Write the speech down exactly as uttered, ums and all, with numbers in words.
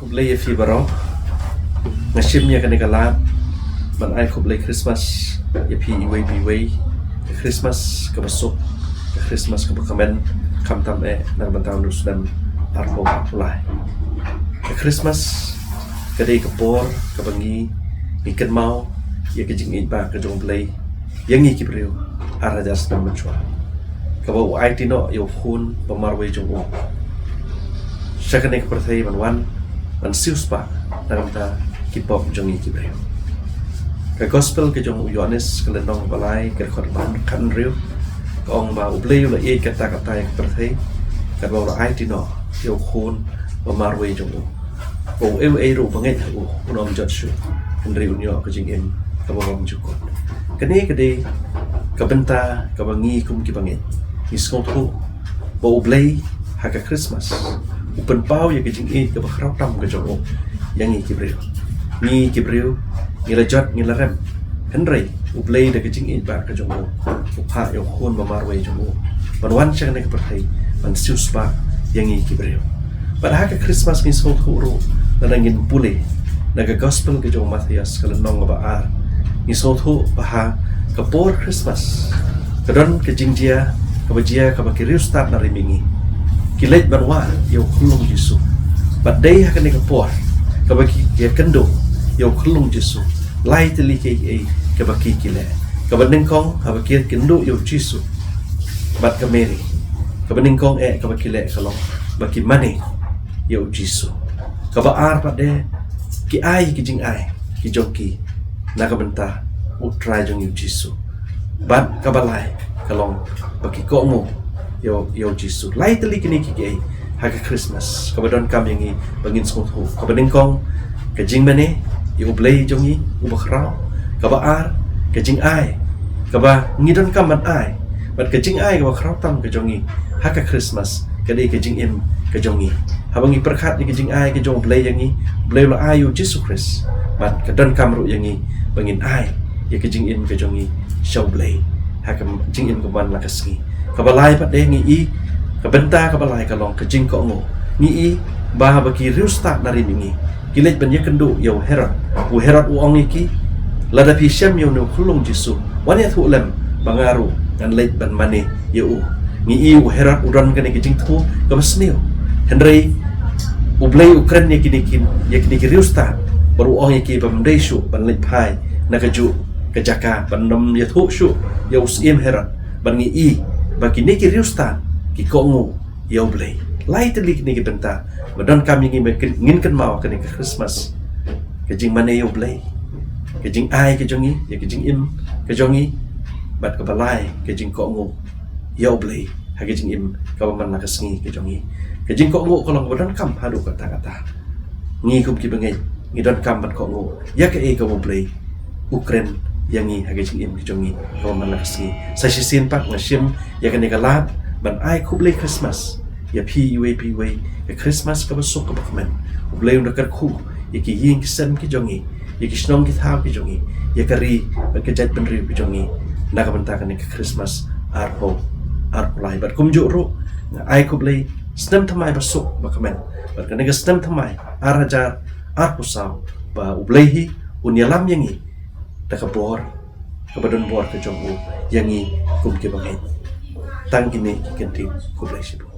Khublei ïa phi baroh. Nga shim ïa kane ka lad ban ai khublei Christmas ïa phi iwei pa iwei. Ka Christmas kaba suk, ka Christmas kaba kmen, khamtam eh na ka bynta u snem arphew arphew lai. Ka Christmas ka dei ka por kaba ngi, ngi kynmaw ïa ka jingïeit ba ka jong U Blei ïa ngi ki briew ar hajar snem mynshuwa, kaba u aiti noh ïa u Khun ba marwei jong u sha kane ka pyrthei ban wan ban siewspah na ka bynta ki pop jong ngi ki briew. Ka Gospel ka jong u Ïoannis, ka lynnong ba lai, ka dkhot ba khathynriew, ka ong ba U Blei u la ïeit katta katta ïa ka pyrthei, katba u la aiti noh ïa u Khun ba marwei jong u, ba uei uei ruh ba ngeit ha u un ym jot shuh, hynrei un ïoh ka jingim kaba bymjukut. Kane ka dei ka bynta kaba ngi kum kiba ngeit ngi sngewthuh ba U Blei ha ka Christmas u pynpaw ïa ka jingïeit kaba khraw tam ka jong u ïa ngi ki briew. Ngi ki briew ngi la jot, ngi la rem, hynrei U Blei da ka jingïeit ba ka jong u u phah ïa u Khun ba marwei jong u ban wan sha kane ka pyrthei ban siewspah ïa ngi ki briew. Bad ha ka Christmas ngi sngewthuh ruh, lada ngin pule na ka Gospel ka jong u Mathaios, ka lynnong ba ar, ngi sngewthuh ba ha ka por Christmas ka don ka jingjia kaba jia, kaba ki riewstad na ri mihngi ki leit ban wah ïa u khyllung Jisu. Bad dei ha kane ka por kaba ki, ki ïakynduh ïa u khyllung Jisu, lai tylli kiei kiei kaba ki, ki leh. Kaba nyngkong, haba ki ïakynduh ïa u Jisu bad ka Mary, kaba nyngkong eh kaba ki leh ka long ba ki mane ïa u Jisu. Kaba ar pat de, ki ai ki jingai ki jong ki na ka bynta U Trai jong ngi u Jisu. Bad kaba lai ka long ba ki kohnguh ïa u, ïa u Jisu. Lai tylli kine kiei kiei ha ka Christmas kaba donkam ïa ngi ba ngin sngewthuh. Kaba nyngkong, ka jingmane ïa U Blei jong ngi uba khraw. Kaba ar, ka jingai kaba ngi donkam ban ai. Bad ka jingai kaba khraw tam ka jong ngi ha ka Christmas ka dei ka jingim ka jong ngi. Haba ngi pyrkhat ïa ka jingai ka jong U Blei ïa ngi, U Blei u la ai ïa u Jisu Khrist. Bad ka donkam ruh ïa ngi ba ngin ai ïa ka jingim ka jong ngi sha U Blei ha ka jingim ka man la ka sngi. Kaba lai pat de, ngi i ka bynta kaba lai ka long ka jingkohnguh. Ngi i ba haba ki riewstad na ri mihngi ki leit ban ïakynduh ïa u Herod, u Herod u ong ïa ki, lada phi shem ïa une u khyllung Jisu, wan ïathuh lem ba nga ruh ngan leit ban mane ïa u. Ngi i u Herod u don kane ka jingthmu kaba sniew, hynrei U Blei u kren ïa kine ki, ïa kine ki riewstad bad u ong ïa ki ba ym dei shuh ban leit phai na kajuh ka jaka, ban ym ïathuh shuh ïa u syiem Herod. Bad ngi i ba kine ki riewstad ki kohnguh ïa U Blei. Lai tylli kine ki bynta ba donkam ïa ngi ba kin, ngin kynmaw kane ka Christmas. Ka jingmane ïa U Blei, ka jingai ka jong ngi ïa ka jingim ka jong ngi, bad kaba lai, ka jingkohnguh ïa U Blei ha ka jingim kaba man la ka sngi ka jong ngi. Ka jingkohnguh ka long kaba donkam haduh katta katta. Ngi kum kiba ngeit ngi donkam ban kohnguh ïa kaei kaba U Blei u kren ïa ngi ha ka jingim ka jong ngi kaba man la ka sngi. Sa shisien pat nga shim ïa kane ka lad ban ai khublei Christmas ïa phi iwei pa iwei, ka Christmas kaba suk kaba kmen. U Blei un da kyrkhu ïa ki ïing ki sem ki jong ngi, ïa ki shnong ki thaw ki jong ngi, ïa ka ri bad ka jaitbynriew ki jong ngi na ka bynta kane ka Christmas arphew arphew lai. Bad kumjuh ruh nga ai khublei snem thymmai ba suk ba kmen, bad kane ka snem thymmai ar hajar arphew saw, ba U Blei hi un ïalam ïa ngi da ka bor kaba don bor ka jong u ïa ngi kum kiba ngeit. Tang kine ki kyntien, khublei shibun.